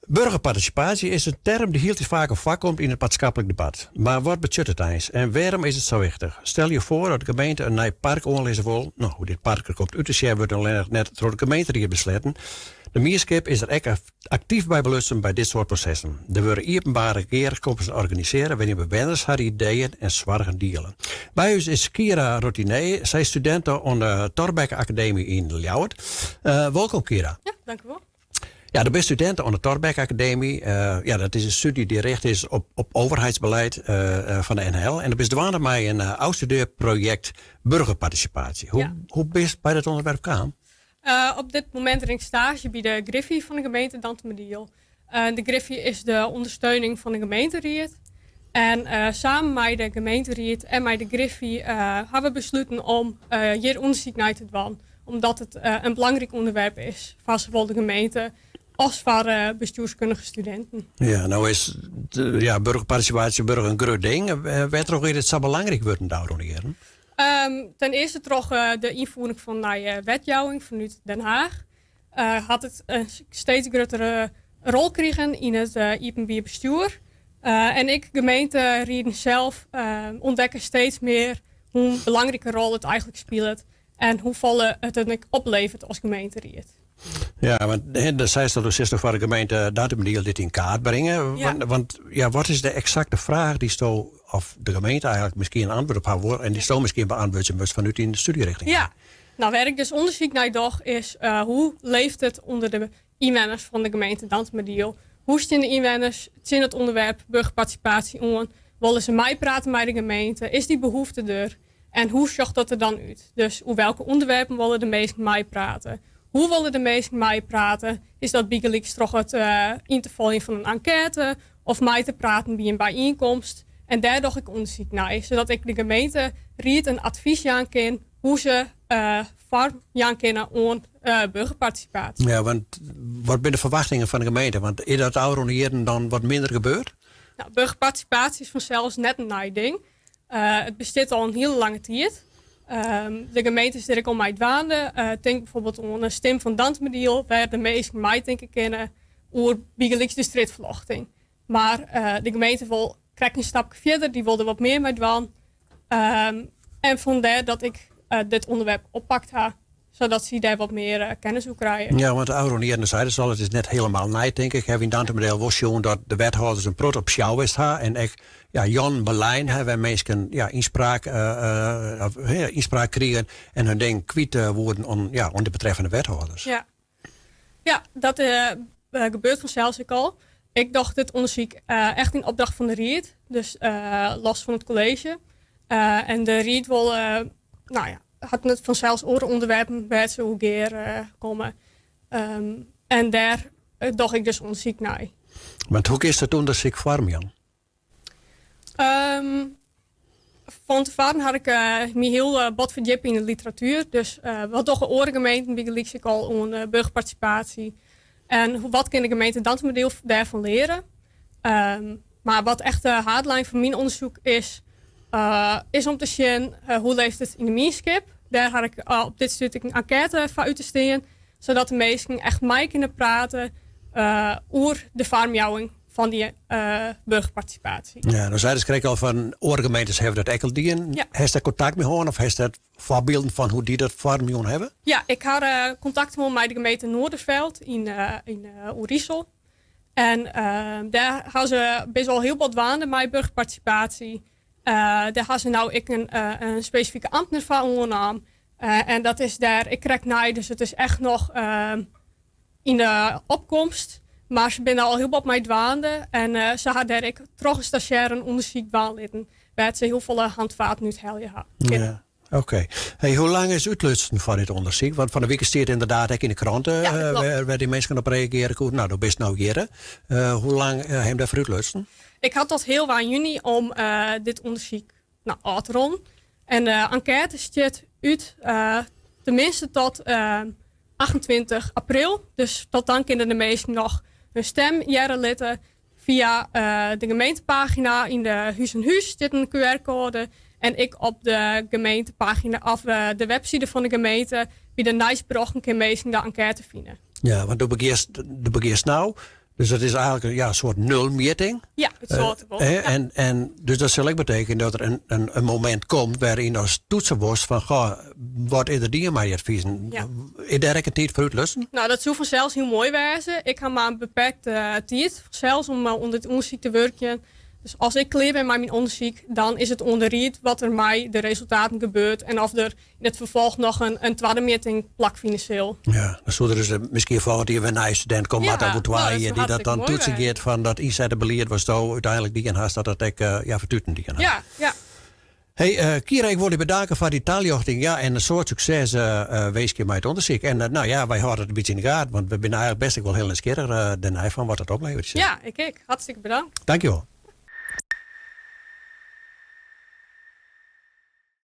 Burgerparticipatie is in term dy't hieltyd faker foarkomt yn it maatskiplik debat. Mar wat betsjut it eins en wêrom is it sa wichtich? Stel je foar dat de gemeente in nij park oanlizze wol. No, hoe't dit park der komt út te sjen wurdt allinnich net troch de gemeenteried besletten. De mienskip is der ek aktyf by belutsen by dit soart prosessen. Der wurde iepenbare gearkomsten organisearre wêryn bewenners har ideeën en soargen diele. By ús is Kira Rotiné, sy is studinte oan de Thorbecke Akademy yn Ljouwert. Wolkom Kira. Ja, dankjewol. Ja, do bist studinte oan de Thorbecke Akademy. Ja, dat is in stúdzje dy't richte is op overheidsbeleid fan de NHL. En do bist dwaande mei in ôfstudearprojekt burgerparticipatie. Hoe, hoe bist by dat ûnderwerp kaam? Op dit momint rin ik staazje by de Griffy fan de gemeente Dantumadiel. De Griffy is de ûndersteuning fan de gemeenteried. En samen mei de gemeenteried en mei de Griffy hawwe we besluten om hjir ûndersyk nei te dwaan. Omdat it in belangryk ûnderwerp is foar sawol de gemeente as foar bestjoerskundige studinten. Ja, no is ja, burgerpartisipaasje burger in grut ding. Wêrtroch is it sa belangryk wurden de ôfrûne jierren? Ten earste troch de ynfiering fan nije wetjouwing fanút Den Haag hat it in steeds gruttere rol krigen yn it iepenbier bestjoer. En ek gemeenterieden sels ûntdekke steeds mear hoe belangrike rol it eigentlik spilet en hoefolle it ek opleveret as gemeenteried. Ja, want do seist dat do silst foar de gemeente Dantumadiel dit yn kaart bringe. Ja. Want ja, wat is de eksakte fraach dy'tsto, of de gemeente eigentlik miskien in antwurd op ha wol en dy'tsto miskien beantwurdzje moatst fanút dyn stúdzjerjochting? Ja, no wêr't ik dus ûndersyk nei doch is hoe leeft it ûnder de ynwenners fan de gemeente Dantumadiel? Hoe stean de ynwenners tsjin it ûnderwerp burgerpartisipaasje oan? Wolle se meiprate mei de gemeente? Is dy behoefte der? En hoe sjocht dat der dan út? Dus oer welke ûnderwerpen wolle de minsken meiprate? Hoe wolle de minsken meiprate? Is dat bygelyks troch it yn te foljen fan in enkête of mei te praten by in byienkomst? En dêr doch ik ûndersyk nei, sadat ek de gemeenteried in advys jaan kin hoe se foarm jaan kinne oan burgerpartisipaasje. Ja, want wat binne de ferwachtingen fan de gemeente? Want is dat de ôfrûne jierren dan wat minder gebeurd? No, burgerpartisipaasje is fansels net in nij ding. It bestiet al in hiele lange tiid. De gemeente is der ek al mei dwaande. Tink bijvoorbeeld oan de Stim fan Dantumadiel, wêr't de minsken meitinke kinne oer bygelyks de strjitferljochting. Mar de gemeente wol krekt in stapke fierder, dy wol der wat mear mei dwaan. En fandêr dat ik dit ûnderwerp oppakt ha. Sadat sy dêr wat mear kennis oer krije. Ja, want de ôfrûne jierren seidest al, it is net hielendal nij tink ik. Hawwe yn Dantumadiel wol sjoen dat de wethâlders in protte op sjou west ha en ek ja, jûnen belein ha wêr minsken ja, ynspraak, ynspraak krigen en hun ding kwyt woenen oan, ja, oan de betreffende wethâlders. Ja, ja dat gebeurt fansels ek al. Ik doch dit ûndersyk echt yn opdracht fan de ried, dus los fan it kolleezje. En de ried wol, no ja, hat net fansels oare ûnderwerpen wêr't se oer gear komme. En dêr doch ik dus ûndersyk nei. Want hoe kinst dat ûndersyk foarmjaan? Fan tefoaren ha ik my hiel bot ferdjippe yn de literatuer. Dus wat dogge oare gemeenten bygelyks ek al oan burgerpartisipaasje? En wat kin de gemeente Dantumadiel dêrfan leare? Mar wat echt de haadlijn fan myn ûndersyk is, is om te sjen hoe leeft it yn de mienskip. Dêr ha ik op dit stuit ek in enkête foar út te stean, sadat de minsken echt mei kinne prate oer de foarmjouwing fan dy burgerpartisipaasje. Ja, no seidest krekt al fan oare gemeentes hawwe dat ek al dien. Ja. Hast dêr kontakt mei hân of hast dêr foarbylden fan hoe't dy dat foarmjûn hawwe? Ja, ik ha kontakt hân mei de gemeente Noordenveld yn Oerisel. En dêr ha se best al hiel bot dwaande mei burgerpartisipaasje. Dêr ha se no ek in spesifike amtner foar oannaam. En dat is dêr ek krekt nij, dus it is echt noch yn de opkomst. Mar se binne al hiel bot mei dwaande. En se ha dêr ek troch in stazjêr in ûndersyk dwaan litten, wêr't se hiel folle hantfaten út helje ha. Ja. Oké. Hey, hoe lang is útlutsen foar dit ûndersyk? Want fan 'e wike stiet ynderdaad ek yn de krante Ja, dat kloppet. wêr dy minsken op reagearje koene. No, do bist no hjirre. Hoe lang ha jim dêrfoar útlutsen? Ik ha tot healwei juny om dit ûndersyk no, ôf te rûnen. En de enkête stiet út teminsten tot 28 april. Dus tot dan kinne de minsken noch hun stim hearre litte. Fia de gemeentepagina yn de Hús oan Hús stiet in QR-koade. En ek op de gemeentepagina of de webside fan de gemeente by de nijsberjochten kin minsken de enkête fine. Ja, want do begjinst, do begjinst no. Dus dat is eigenlik in, ja, soart nulmjitting. Ja, it soarte wol. En, en, dus dat sil ek betekenje dat der in momint komt wêryn ast toetse wolst fan, goh, wat is der dien mei dy advizen? Ja. Is dêr ek in tiid foar útlutsen? No, dat soe fansels hiel moai wêze. Ik ha mar in beperkte tiid fansels om oan dit ûndersyk te wurkjen. Dus as ik klear bin mei myn ûndersyk, dan is it oan de ried wat der mei de resultaten gebeurt en of der yn it ferfolch noch in twadde mjitting plakfine sil. Ja, dan soe der dus miskien folgjend jier wer in nije studint komme moatte, of oer twa jier, dy't dat dan toetsen giet fan dat ynsette belied watsto úteinlik dien hast, dat dat ek ja, fertuten dien hat. Ja, ja. Hey, Kira, ik wol dy bedanke foar dy taljochting. Ja, en in soad sukses winskje mei it ûndersyk. En no ja, wy hâlde it in bytsje yn de gaten, want we binne eigenlik bêst ek wol hiel nijsgjirrich dêrnei fan wat dat opleveret. Ja, ik ek. Hartstikke bedankt. Dankjewol.